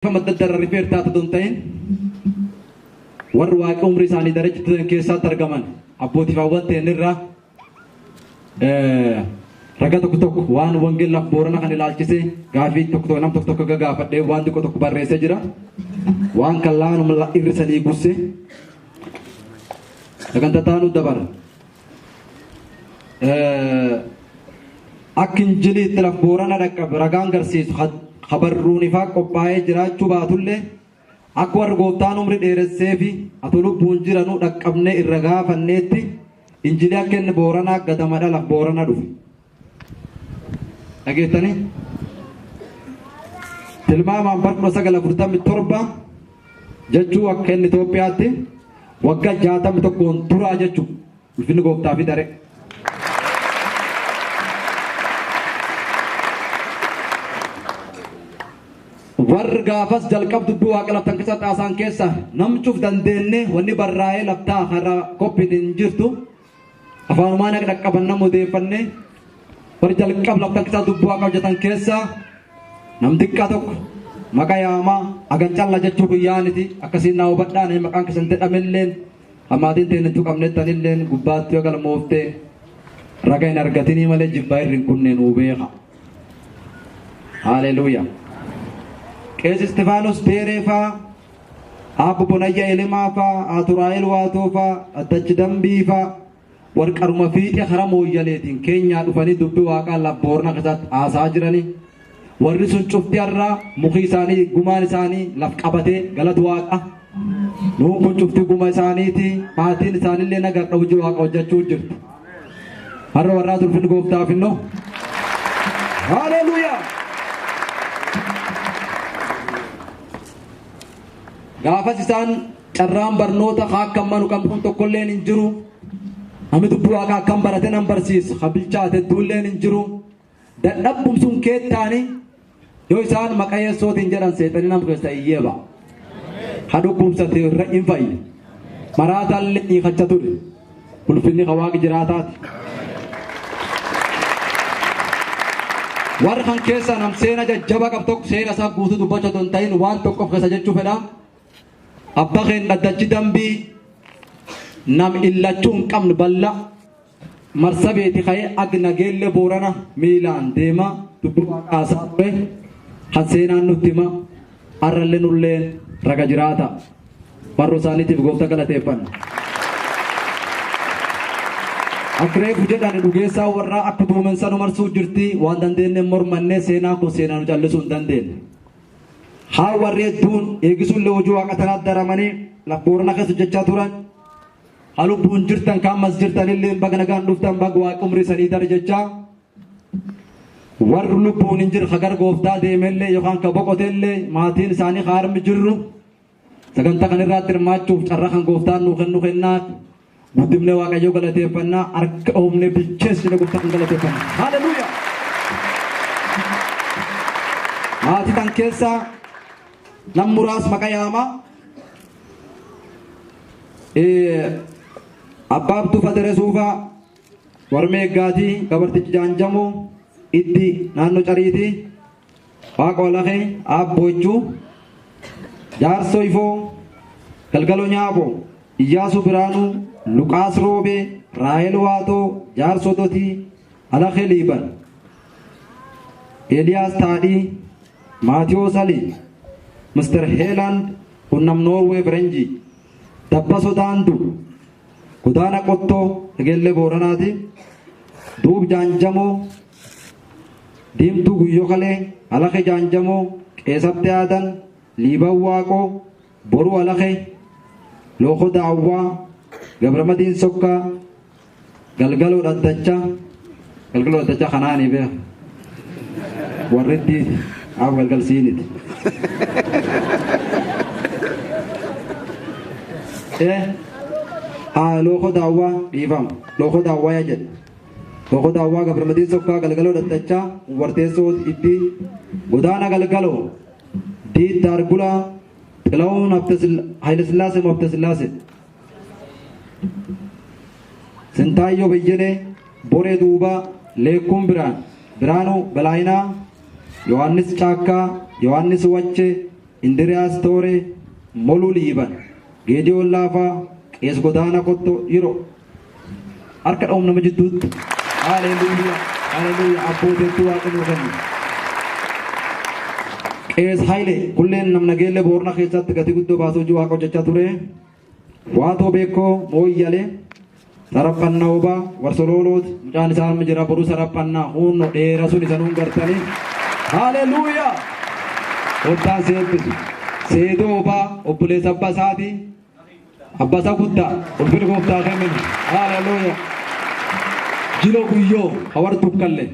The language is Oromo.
Adda addaa irra rifeer taatu don ta'in warri Waaqa umrii isaanii darajjitan keessatti argaman abbootiif hawwan ta'an irraa raga tokko tokko waan wangeelaaf Boorana kan ilaalchise gaafii tokko tokko nam tokko tokko gagaafadhee waan xiqqoo tokko barreessee jira. Waan kan laanuma irrisanii gusse sagantaa taanuu dabara. Akka Injiliitti laf Boorana dhaqqabe ragaan garsiisu habarruun ifaa qophaa'ee jiraachuu baatullee, akka warri Gooftaan umri dheeressee fi atu lubbuun jiranuu dhaqqabnee irra gaafanneetti, Injilii akka inni Booranaa gadamadha laf Boorana dhufe. Dhageettanii? Tilmaamaan bara 1947 jechuu, akka inni Itoophiyaatti waggaa 61n duraa jechuu. Ulfinni Gooftaa fi daree. Warri gaafas jalqab dubbii Waaqa laftan keessa xaasaan keessa namcuuf dandeenye wanni barraa'ee laftaa har'a qophiin hin jirtu. Afaanumaan akka dhaqqaban nama odeeffanne, warri jalqab laftan keessa dubbii Waaqa hojjetan keessa nam xiqqaa tokko maqaa yaamaa hagan calla jechuu guyyaaniti. Akkasiin naa hubadhaan, maqaan keessan jedhamelleen hammaatiin ta'in hin tuqamnettanilleen gubbaatti yoo galmooftee raga hin argatinii malee jibbaa irri hin kunneen uu beeka. Haleluuyaa. Qees Istifaanos Deeree faa, Aabbo Bonayya Elemaa faa, Aturaa'el Waatoo faa, Addachi Dambii faa, warqaruma fiixee karaa Mooyyaleetiin Keenyaa dhufanii dubbii Waaqaa laf Boorana keessatti haasaa jiranii. Warri sun cufti har'aa mukii isaanii, gumaan isaanii laf qabatee, galatu Waaqa. Nuun kun cufti guma isaaniiti, maatiin isaanillee nagarra hojii Waaqa hojjechuu jirti. Har'a warraa ulfinni Gooftaaf innoo. Haleluuyaa! Gaafas isaan carraan barnoota akka manu qabnu kun tokkolleen hin jiru. Namni dubbii Waaqaa akkam barate nan barsiisa. Kan bilchaate hedduulleen hin jiru. Dadhabbum sun keettaani yoo isaan maqaa Yesuutiin jedhan seexanii nama keessa iyyee ba'a. Ha dhukkubsate irra hin fayye. Maraataallee hiikacha ture. Ulfinni ka Waaqa jiraataati. Warri kan keessa nam seena jajjaba qabu tokko, seena isaa guutuu dubbachuu otoo hin ta'in waan tokko of keessa jechuu fedha. Abba keen Dhaddachi Dambii nam illachuu hin qabne bal'aa Marsabeeti ka'ee ag Nageelle Boorana miilaan deema dubbii Waaqaa haasaa ture kan seenaan nutti hima, har'allee nulleen raga jiraata. Marroo isaaniitiif Gooftaa galateeffanna. Akka reefu jedhan dhugeessaa warraa akka duumensa nu marsuu jirti, waan dandeenye mormannee seenaan kun seenaa nu callisuu hin dandeenye. Haa warri hedduun eegisuullee hojii Waaqa tanaatti daramanii laf Boorana keessa hojjechaa turan. Haa lubbuun jirtan kaan mas jirtanillee baga nagaan dhuftan, baga Waaqa umrii sanii dare jechaa. Warri lubbuun hin jirre hagar Gooftaa deemellee yookaan ka boqotellee maatiin isaanii haarmi jirru sagantaa kan irraatti hirmaachuuf carraa kan Gooftaan nuu kennu kennaaf guddifnee Waaqayyoo galateeffannaa, harka oomnee bilcheessine Gooftaa kan galateeffanna. Haleluuyaa! Maatii tan keessaa nam muraas maqaa yaamaa. Abbaa Abduu Fatere Suufaa, Warmee Eggaatii, Gabartichi Jaanjamoo, Iddi naannoo Cariitii, Waaqa Walakee, Aabboo Ijjuu, Jaarsoo Ifoo, Galgaloo Nyaaboo, Iyyaasuu Biraanuu, Luqaas Roobee, Raahel Waatoo, Jaarsoo Dotii, Alakee Liiban, Eeliyaas Taadhii, Maatiyoos Alii, Mr. Heeland Kunnam Noorwee Firenjii, Dabbasoo Daanduu, Godaana Qottoo Nageellee Booranaati, Duub Jaanjamoo, Diimtuu Guyyoo Kalee, Alakee Jaanjamoo, Qeesabte Aadan, Liiban Waaqoo, Boruu Alakee, Lookoo Daawwaa, Gabramadiin Sokkaa, Galgaloo Dhaddachaa, Galgaloo Dhaddachaa kanaanii beeka. Warri iddiiti, haa galgal siiniti. Haa Lookoo Daawwaa dhiifama. Lookoo Daawwaa yaa jedhe. Lookoo Daawwaa, Gabramadiin Sokkaa, Galgaloo Dhaddachaa, Warteessoo Iddii, Godaana Galgaloo, Diid Daargulaa, Xilawuun Haayilasillaasee Habtasillaasee. Sintaayyoo Beyyenee, Boree Duubaa, Leekkuun Biraan, Biraanuu Balaayinaa, Yohaannis Caakkaa, Yohaannis Wachee, Indiriyaas Tooree, Moluu Liiban, Geediyoon Laafaa, Qees Godaana Kottoo, yeroo harka dha'uun nama jidduutti. Haleluuyaa, haleluuyaa, abbooteettuu Waaqa nuu kennu. Qees Hayilee kulleen namna geelle Boorna keessatti gatii guddoo baasuu hojii Waaqa hojjechaa ture. Waatoo Beekoo Mooyyalee, Saraphannaa Obaa, Warsolooloot, mucaan isaa amma jira boruu saraphannaa huunno dheera sun isa nuun gartanii. Haleluuyaa! Gooftaan si eebbisu. Seedoo Obaa, obboleessa abbaa isaatii. Abbaa isaa guddaa, ulfina gooftaa kenninu. Haleluuyaa! Jiloo Guyyoo, hawar tukkalle.